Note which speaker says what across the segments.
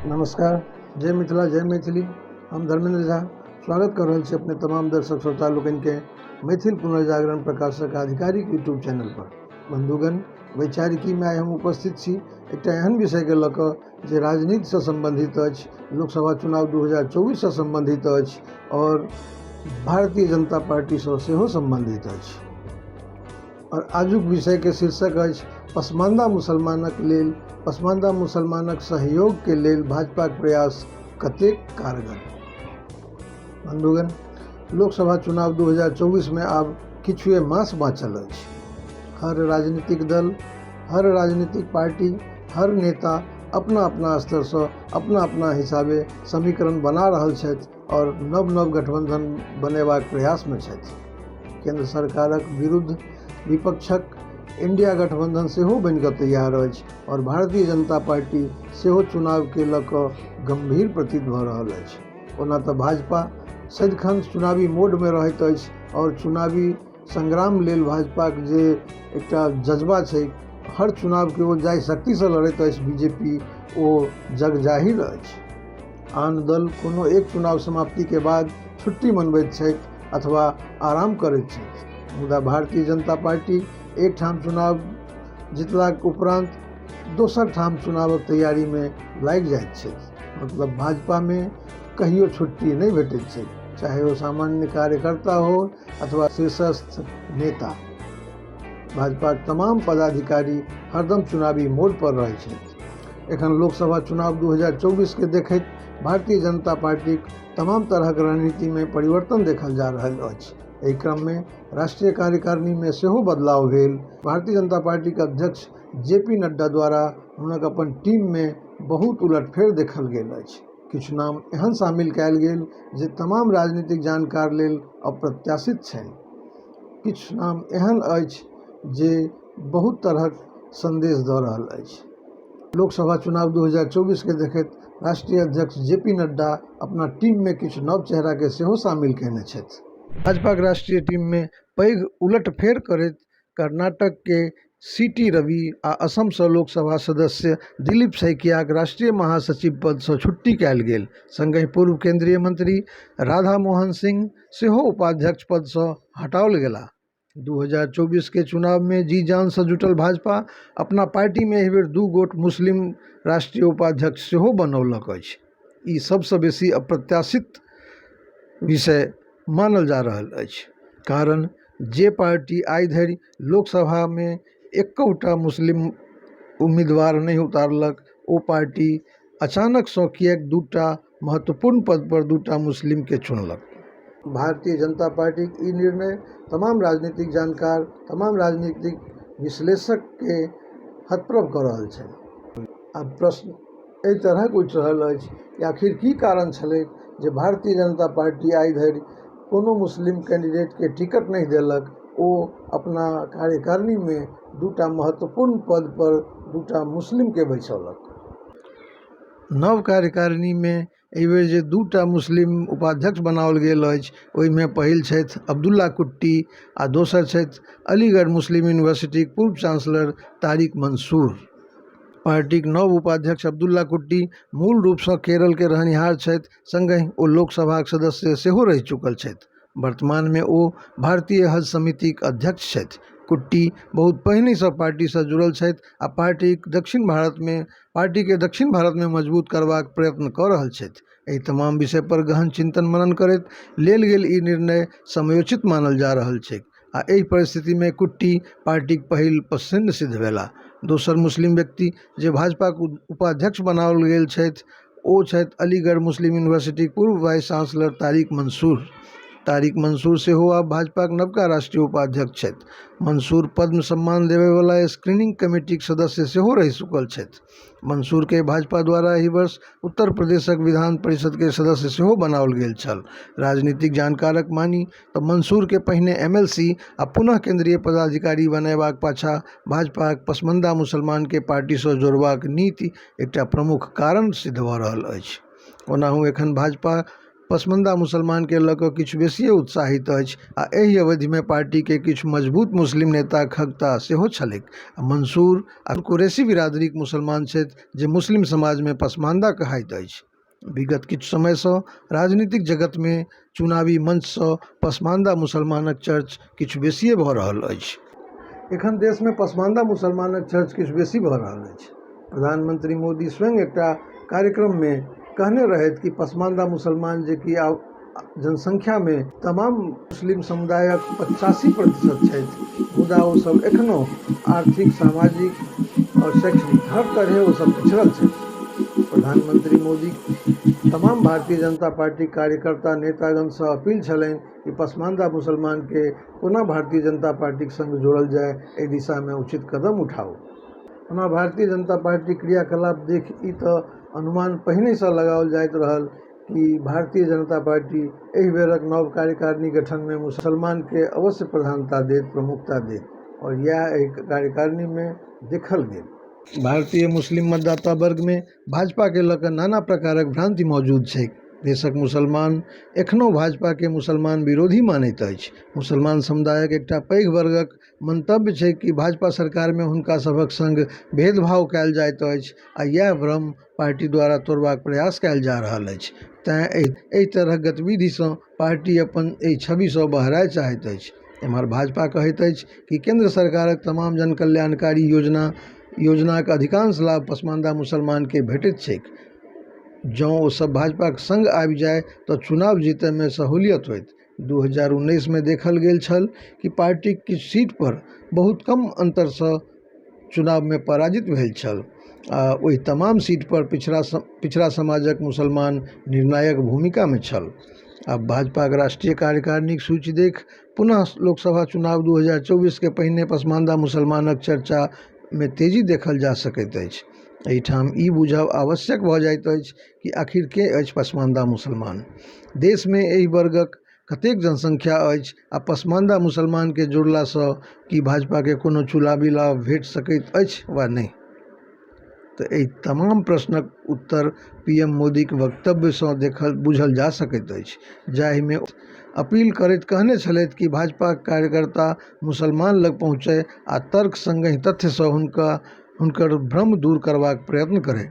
Speaker 1: नमस्कार, जय मिथिला, जय मैथिली। हम धर्मेंद्र झा स्वागत कर रहल छी अपने तमाम दर्शक श्रोता लोकनिके मैथिल पुनर्जागरण प्रकाशक आधिकारिक यूट्यूब चैनल पर। बंधुगण, वैचारिकीमे आइ हम उपस्थित छी एकटा एहन विषयके लऽ कऽ जे राजनीतिसँ सम्बन्धित अछि, लोकसभा चुनाव 2024सँ सम्बन्धित अछि आओर भारतीय जनता पार्टीसँ सेहो सम्बन्धित अछि। आओर आजुक विषयके शीर्षक अछि पसमानदा मुसलमानक लेल, पसमानदा मुसलमानक सहयोगके लेल भाजपाक प्रयास कतेक कारगर। बंधुगण, लोकसभा चुनाव 2024 मे आब किछुए मास बाँचल अछि। हर राजनीतिक दल, हर राजनीतिक पार्टी, हर नेता अपना अपना स्तरसँ अपना अपना हिसाबे समीकरण बना रहल छथि आओर नव नव गठबंधन बनेबाक प्रयासमे छथि। केंद्र सरकारक विरुद्ध विपक्षक इंडिया गठबंधन सेहो बनि कऽ तैयार अछि आओर भारतीय जनता पार्टी सेहो चुनावके लऽ कऽ गंभीर प्रतीत भऽ रहल अछि। ओना तऽ भाजपा सदिखन चुनावी मोडमे रहैत अछि आओर चुनावी संग्राम लेल भाजपाक जे एकटा जज्बा छै, हर चुनावके ओ जाहि शक्तिसँ लड़ैत अछि बीजेपी, ओ जग जाहिर अछि। आन दल कोनो एक चुनाव समाप्तिके बाद छुट्टी मनबैत छथि अथवा आराम करैत छथि, मुदा भारतीय जनता पार्टी एक ठाम चुनाव जितलाक उपरांत दोसर ठाम चुनावक तैयारीमे लागि जाइत छथि। मतलब भाजपामे कहियो छुट्टी नहि भेटैत छै, चाहे ओ सामान्य कार्यकर्ता हो अथवा शीर्षस्थ नेता। भाजपाक तमाम पदाधिकारी हरदम चुनावी मोड पर रहैत छथि। एखन लोकसभा चुनाव 2024 के देखैत भारतीय जनता पार्टीक तमाम तरहक रणनीतिमे परिवर्तन देखल जा रहल अछि। एहि क्रममे राष्ट्रीय कार्यकारिणीमे सेहो बदलाव भेल। भारतीय जनता पार्टीक अध्यक्ष जेपी नड्डा द्वारा हुनक अपन टीममे बहुत उलटफेर देखल गेल अछि। किछु नाम एहन शामिल कयल गेल जे तमाम राजनीतिक जानकार लेल अप्रत्याशित छनि। किछु नाम एहन अछि जे बहुत तरहक संदेश दऽ रहल अछि। लोकसभा चुनाव 2024 के देखैत राष्ट्रीय अध्यक्ष जेपी नड्डा अपना टीममे किछु नव चेहराके सेहो शामिल कयने छथि। भाजपाक राष्ट्रीय टीममे पैघ उलटफेर करैत कर्नाटकके सी.टी रवि आ असमसँ लोकसभा सदस्य दिलीप सैकियाक राष्ट्रीय महासचिव पदसँ छुट्टी कयल गेल। संगहि पूर्व केंद्रीय मंत्री राधा मोहन सिंह सेहो उपाध्यक्ष पदसँ हटाओल गेलाह। 2024 के चुनावमे जी-जानसँ जुटल भाजपा अपना पार्टीमे एहि बेर दू गोट मुस्लिम राष्ट्रीय उपाध्यक्ष सेहो बनौलक अछि। ई सबसँ बेसी अप्रत्याशित विषय मानल जा रहल अछि। कारण जे पार्टी आइ धरि लोकसभामे एकहुटा मुस्लिम उम्मीदवार नहि उतारलक, ओ पार्टी अचानकसँ किएक दूटा महत्वपूर्ण पद पर दूटा मुस्लिमकेँ चुनलक। भारतीय जनता पार्टीक ई निर्णय तमाम राजनीतिक जानकार, तमाम राजनीतिक विश्लेषककेँ हतप्रभ कऽ रहल छनि। आब प्रश्न एहि तरहक उठि रहल अछि कि आखिर की कारण छलैक जे भारतीय जनता पार्टी आइ धरि कोनो मुस्लिम कैंडिडेटके टिकट नहि देलक, ओ अपना कार्यकारिणीमे दूटा महत्वपूर्ण पद पर दूटा मुस्लिमके बैसौलक। नव कार्यकारिणीमे एहि बेर जे दूटा मुस्लिम उपाध्यक्ष बनाओल गेल अछि, ओहिमे पहिल छथि अब्दुल्ला कुट्टी आ दोसर छथि अलीगढ़ मुस्लिम यूनिवर्सिटीक पूर्व चांसलर तारिक मंसूर। पार्टीक नव उपाध्यक्ष अब्दुल्ला कुट्टी मूल रूपसँ केरलके रहनिहार छथि, संगहि ओ लोकसभाक सदस्य सेहो रहि चुकल छथि। वर्तमानमे ओ भारतीय हज समितिक अध्यक्ष छथि। कुट्टी बहुत पहिनहिसँ पार्टीसँ जुड़ल छथि आ पार्टीक दक्षिण भारतमे पार्टीकेँ दक्षिण भारतमे मजबूत करबाक प्रयत्न कऽ रहल छथि। एहि तमाम विषय पर गहन चिंतन मनन करैत लेल गेल ई निर्णय समयोचित मानल जा रहल छैक आ एहि परिस्थितिमे कुट्टी पार्टीक पहिल पसिन्न सिद्ध भेलाह। दोसर मुस्लिम व्यक्ति जे भाजपाक उपाध्यक्ष बनाओल गेल छथि ओ छथि अलीगढ़ मुस्लिम यूनिवर्सिटीक पूर्व वाइस चांसलर तारिक मंसूर। तारिक मंसूर सेहो आब भाजपाक नवका राष्ट्रीय उपाध्यक्ष छथि। मंसूर पद्म सम्मान देबयवला स्क्रीनिंग कमेटीक सदस्य सेहो रहि चुकल छथि। मंसूरकेँ भाजपा द्वारा एहि वर्ष उत्तर प्रदेशक विधान परिषदके सदस्य सेहो बनाओल गेल छल। राजनीतिक जानकारक मानी तऽ मंसूरकेँ पहिने एमएलसी आ पुनः केंद्रीय पदाधिकारी बनयबाक पाछाँ भाजपाक पसमानदा मुसलमानकेँ पार्टीसँ जोड़बाक नीति एकटा प्रमुख कारण सिद्ध भऽ रहल अछि। ओनाहु एखन भाजपा पसमांदा मुसलमानकेँ लऽ कऽ किछु बेसिये उत्साहित अछि आ एहि अवधिमे पार्टीकेँ किछु मजबूत मुस्लिम नेताक खगता सेहो छलैक आ मंसूर आ कुरैशी बिरादरीक मुसलमान छथि जे मुस्लिम समाजमे पसमांदा कहाइत अछि। विगत किछु समयसँ राजनीतिक जगतमे चुनावी मंचसँ पसमांदा मुसलमानक चर्च किछु बेसिये भऽ रहल अछि। एखन देशमे पसमांदा मुसलमानक चर्च किछु बेसी भऽ रहल अछि। प्रधानमंत्री मोदी स्वयं एकटा कार्यक्रममे कहने रहथि कि पसमांदा मुसलमान जे कि आब जनसंख्यामे तमाम मुस्लिम समुदायक 85% छथि, मुदा ओ सब एखनो आर्थिक, सामाजिक आओर शैक्षणिक हर तरहे ओ सब पिछड़ल छथि। प्रधानमंत्री मोदी तमाम भारतीय जनता पार्टी कार्यकर्ता नेतागणसँ अपील छलनि कि पसमांदा मुसलमानके कोना भारतीय जनता पार्टीक संग जोड़ल जाय, एहि दिशामे उचित कदम उठाउ। ओना भारतीय जनता पार्टी क्रियाकलाप देखि ई तऽ अनुमान पहिनहिसँ लगाओल जाइत रहल कि भारतीय जनता पार्टी एहि बेरक नव कार्यकारिणी गठनमे मुसलमानके अवश्य प्रधानता देत, प्रमुखता देत आओर इएह एहि कार्यकारिणीमे देखल गेल। भारतीय मुस्लिम मतदाता वर्गमे भाजपाके लऽ कऽ नाना प्रकारक भ्रान्ति मौजूद छैक। देशक मुसलमान एखनो भाजपाके मुसलमान विरोधी मानैत अछि। मुसलमान समुदायक एकटा पैघ वर्गक मंतव्य छै कि भाजपा सरकारमे हुनका सभक संग भेदभाव कयल जाइत अछि आ इएह भ्रम पार्टी द्वारा तोड़बाक प्रयास कयल जा रहल अछि। तेँ एहि तरहक गतिविधिसँ पार्टी अपन एहि छविसँ बहराय चाहैत अछि। एम्हर भाजपा कहैत अछि कि केंद्र सरकारक तमाम जनकल्याणकारी योजनाक अधिकांश लाभ पसमांदा मुसलमानकेँ भेटैत छैक। जँ ओ सब भाजपाक संग आबि जाय तऽ चुनाव जीतयमे सहूलियत होयत। 2019मे देखल गेल छल कि पार्टी किछु सीट पर बहुत कम अंतरसँ चुनावमे पराजित भेल छल आ ओहि तमाम सीट पर पिछड़ा समाजक मुसलमान निर्णायक भूमिकामे छल। आब भाजपाक राष्ट्रीय कार्यकारिणीक सूची देखि पुनः लोकसभा चुनाव 2024के पहिने पसमांदा मुसलमानक चर्चामे तेजी देखल जा सकैत अछि। एहिठाम ई बुझब आवश्यक भऽ जाइत अछि कि आखिर के अछि पसमांदा मुसलमान? देशमे एहि वर्गक कतेक जनसंख्या अछि आ पसमांदा मुसलमानकेँ जोड़लासँ की भाजपाकेँ कोनो चुनावी लाभ भेटि सकैत अछि वा नहि? तऽ एहि तमाम प्रश्नक उत्तर पीएम मोदीक वक्तव्यसँ देखल बुझल जा सकैत अछि, जाहिमे अपील करैत कहने छलथि कि भाजपाक कार्यकर्ता मुसलमान लग पहुँचय आ तर्क संगहि तथ्यसँ हुनकर भ्रम दूर करबाक प्रयत्न करय।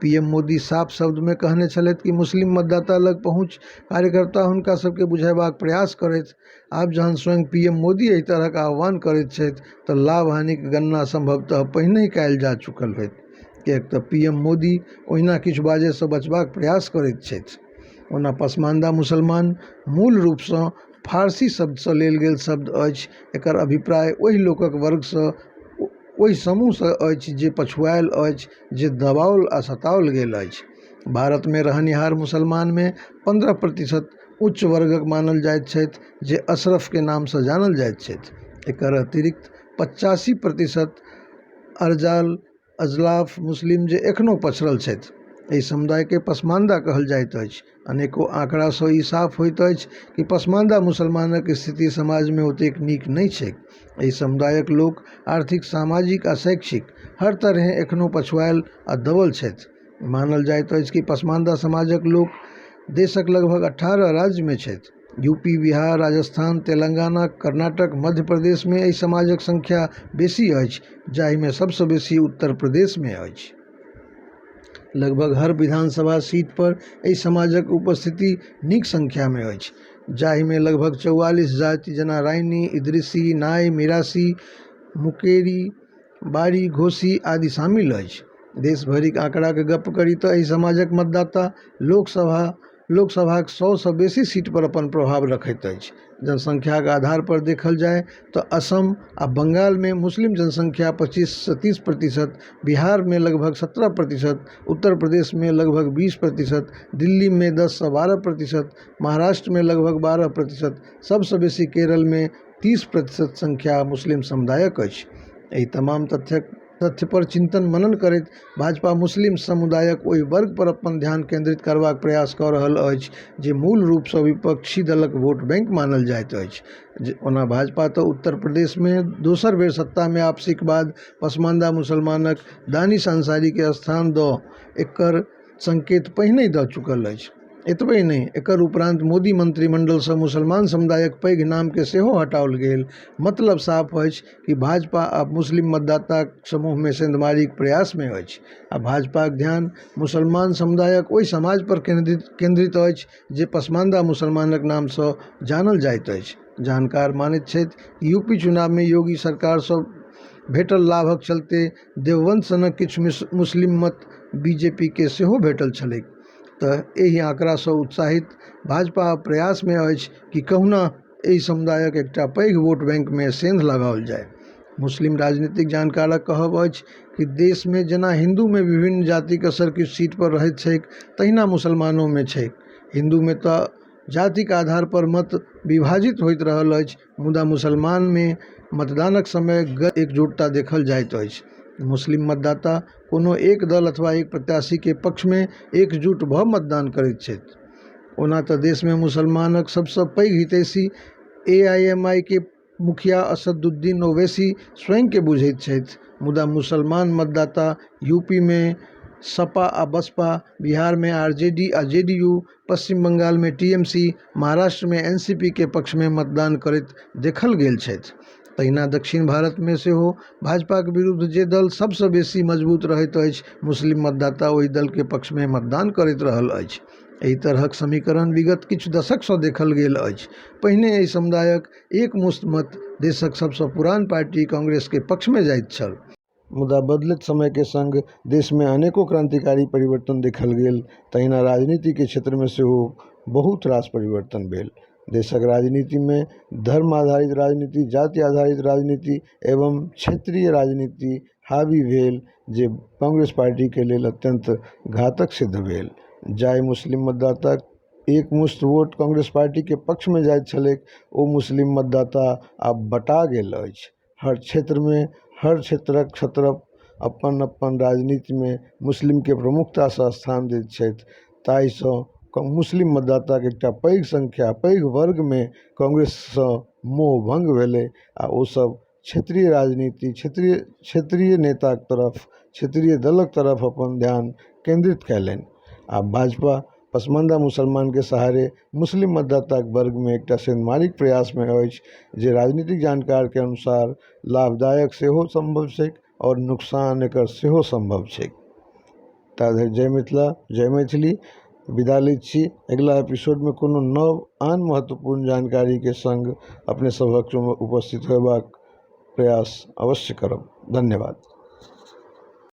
Speaker 1: पीएम मोदी साफ शब्दमे कहने छलथि कि मुस्लिम मतदाता लग पहुँचि कार्यकर्ता हुनका सबके बुझेबाक प्रयास करथि। आब जहन स्वयं पीएम मोदी एहि तरहक आह्वान करैत छथि तऽ लाभ हानिक गणना संभवतः पहिनहि कयल जा चुकल होयत, किएक तऽ पीएम मोदी ओहिना किछु बाजयसँ बचबाक प्रयास करैत छथि। ओना पसमांदा मुसलमान मूल रूपसँ फारसी शब्दसँ लेल गेल शब्द अछि। एकर अभिप्राय ओहि लोकक वर्गसँ, ओहि समूहसँ अछि जे पछुआयल अछि, जे दबाओल आ सताओल गेल अछि। भारतमे रहनिहार मुसलमानमे 15% उच्च वर्गक मानल जाइत छथि जे अशरफके नामसँ जानल जाइत छथि। एकर अतिरिक्त 85% अरजाल अजलाफ मुस्लिम जे एखनो पछड़ल छथि। एहि समुदायकेँ पसमांदा कहल जाइत अछि। अनेको आंकड़ासँ ई साफ होइत अछि कि पसमांदा मुसलमानक स्थिति समाजमे ओतेक नीक नहि छैक। एहि समुदायक लोक आर्थिक, सामाजिक आ शैक्षिक हर तरहें एखनो पछुआयल आ दबल छथि। मानल जाइत अछि कि पसमांदा समाजक लोक देशक लगभग 18 राज्यमे छथि। यूपी, बिहार, राजस्थान, तेलंगाना, कर्नाटक, मध्य प्रदेशमे एहि समाजक संख्या बेसी अछि, जाहिमे सबसँ बेसी उत्तर प्रदेशमे अछि। लगभग हर विधानसभा सीट पर एहि समाजक उपस्थिति नीक संख्यामे अछि, जाहिमे लगभग 44 जाति जेना राइनी, इद्रिसी, नाई, मिरासी, मुकेरी, बारी, घोसी आदि शामिल अछि। देश भरिक आंकड़ाक गप्प करी तऽ एहि समाजक मतदाता लोकसभाक 100सँ बेसी सीट पर अपन प्रभाव रखैत अछि। जनसंख्याक आधार पर देखल जाय तऽ असम आ बंगालमे मुस्लिम जनसंख्या 25सँ 30%, बिहारमे लगभग 17%, उत्तर प्रदेशमे लगभग 20%, दिल्लीमे 10सँ 12%, महाराष्ट्रमे लगभग 12%, सबसँ बेसी केरलमे 30% संख्या मुस्लिम समुदायक अछि। एहि तमाम तथ्य पर चिंतन मनन करैत भाजपा मुस्लिम समुदायक ओहि वर्ग पर अपन ध्यान केंद्रित करबाक प्रयास कऽ रहल अछि जे मूल रूपसँ विपक्षी दलक वोट बैंक मानल जाइत अछि। ओना भाजपा तऽ उत्तर प्रदेशमे दोसर बेर सत्तामे आपसीक बाद पसमांदा मुसलमानक दानिश अंसारीकेँ स्थान दऽ एकर संकेत पहिनहि दऽ चुकल अछि। एतबे नहि, एकर उपरांत मोदी मंत्रिमंडलसँ मुसलमान समुदायक पैघ नामकेँ सेहो हटाओल गेल। मतलब साफ अछि कि भाजपा आब मुस्लिम मतदाताक समूहमे सेंधमारीक प्रयासमे अछि। आब भाजपाक ध्यान मुसलमान समुदायक ओहि समाज पर केंद्रित अछि जे पसमांदा मुसलमानक नामसँ जानल जाइत अछि। जानकार मानैत छथि कि यूपी चुनावमे योगी सरकारसँ भेटल लाभक चलते देवबंद सनक किछु मुस्लिम मत बीजेपीकेँ सेहो भेटल छलैक। तऽ एहि आंकड़ासँ उत्साहित भाजपा आब प्रयासमे अछि कि कहुना एहि समुदायक एकटा पैघ वोट बैंकमे सेंध लगाओल जाय। मुस्लिम राजनीतिक जानकारक कहब अछि कि देशमे जेना हिन्दूमे विभिन्न जातिक असर किछु सीट पर रहैत छैक तहिना मुसलमानोमे छैक। हिन्दूमे तऽ जातिक आधार पर मत विभाजित होइत रहल अछि मुदा मुसलमानमे मतदानक समय एकजुटता देखल जाइत अछि। मुस्लिम मतदाता कोनो एक दल अथवा एक प्रत्याशीके पक्षमे एकजुट भऽ मतदान करैत छथि। ओना तऽ देशमे मुसलमानक सबसँ पैघ हितैषी एआईएमआईएम के मुखिया असदुद्दीन ओवैसी स्वयंकेँ बुझैत छथि, मुदा मुसलमान मतदाता यूपीमे सपा आ बसपा, बिहारमे आरजेडी आ जेडीयू, पश्चिम बंगालमे टीएमसी, महाराष्ट्रमे एनसीपीके पक्षमे मतदान करैत देखल गेल छथि। तहिना दक्षिण भारतमे सेहो भाजपाक विरुद्ध जे दल सबसँ बेसी मजबूत रहैत अछि, मुस्लिम मतदाता ओहि दलके पक्षमे मतदान करैत रहल अछि। एहि तरहक समीकरण विगत किछु दशकसँ देखल गेल अछि। पहिने एहि समुदायक एकमुश्त मत देशक सबसँ पुरान पार्टी कांग्रेसके पक्षमे जाइत छल। मुदा बदलैत समयके संग देशमे अनेको क्रांतिकारी परिवर्तन देखल गेल तहिना राजनीतिके क्षेत्रमे सेहो बहुत रास परिवर्तन भेल। देशक राजनीतिमे धर्म आधारित राजनीति, जाति आधारित राजनीति एवं क्षेत्रीय राजनीति हावी भेल जे कांग्रेस पार्टीके लेल अत्यंत घातक सिद्ध भेल। जाहि मुस्लिम मतदाताक एकमुश्त वोट कांग्रेस पार्टीके पक्षमे जाइत छलैक ओ मुस्लिम मतदाता आब बँटा गेल अछि। हर क्षेत्रमे हर क्षेत्रक क्षत्रप अपन अपन राजनीतिमे मुस्लिमके प्रमुखतासँ स्थान दैत छथि। ताहिसँ मुस्लिम मतदाताके एकटा पैघ संख्या पैघ वर्गमे कांग्रेससँ मोह भङ्ग भेलै आ ओसभ क्षेत्रीय राजनीति क्षेत्रीय क्षेत्रीय नेताके तरफ क्षेत्रीय दलक तरफ अपन ध्यान केन्द्रित कयलनि। आब भाजपा पसमानदा मुसलमानके सहारे मुस्लिम मतदाताके वर्गमे एकटा सेंधमारीके प्रयासमे अछि जे राजनीतिक जानकारके अनुसार लाभदायक सेहो सम्भव छैक आओर नुकसान एकर सेहो सम्भव छैक। ता धरि जय मिथिला जय मैथिली। विदा लैत छी। अगिला एपिसोडमे कोनो नव आन महत्वपूर्ण जानकारीके सङ्ग अपने सभक उपस्थित होयबाक प्रयास अवश्य करब। धन्यवाद।